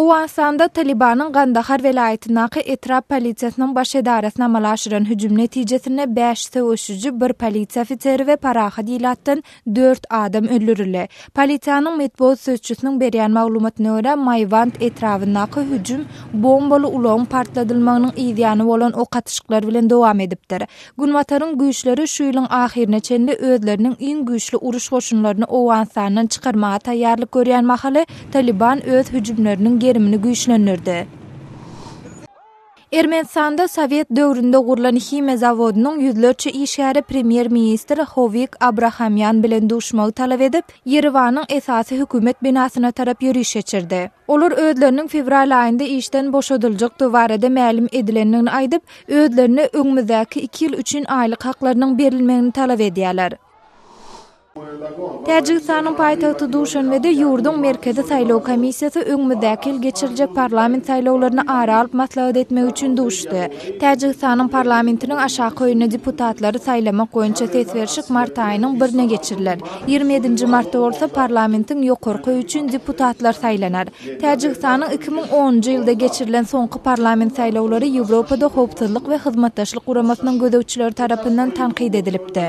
Owganystanda Talybanyň Gandahar welaýatyndaky etrap polisiýasynyň baş edarasyna amala aşyran hüjümi netijesinde bäş söweşiji, bir polisiýa ofiseri we parahat ilatdan dört adam öldürildi. Polisiýanyň metbugat sözçüsiniň berýän maglumatyna görä, Maýwand etrabyndaky hüjüm bombaly ulagyň partladylmagynyň yzýany bolan ok atyşyklar bilen dowam edipdir. Günbataryň güýçleri şu ýylyň ahyryna çenli özleriniň iň güýçli uruş goşunlaryny Owganystandan çykarmaga taýýarlyk görýän mahaly, Talyban öz hüjümleriniň gerimini güýçlendirdi. Ermenistanda sowet döwründe gurlan himiýa zawodynyň ýüzlerçe işgäri premýer-ministr Howik Abrahamýan bilen duşmagy talap edip, Ýerewanyň esasy hökümet binasyna tarap ýöriş geçirdi. Olar özleriniň fewral aýynda işden boşadyljakdygy barada mälim edilendigini aýdyp, özlerine öňümizdäki iki ýyl üçin aýlyk haklarynyň berilmegini talap edýärler. Täjigistanyň paýtagty Duşanbede ýurduň Merkezi saýlaw komissiýasy öňümizdäki ýyl geçiriljek parlament saýlawlaryny ara alyp maslahat etmek üçin duşdy. Täjigistanyň parlamentiniň aşaky öýüne deputatlary saýlamak boýunça ses berşik mart aýynyň birine geçiriler. 27-nji martda bolsa parlamentiň ýokarky öýi üçin deputatlar saýlanar. Täjigistanyň 2010-njy ýylda geçirilen soňky parlament saýlawlary Ýewropada Howpsuzlyk we Hyzmatdaşlyk Guramasynyň gözegçileri tarapyndan tankyt edilipdi.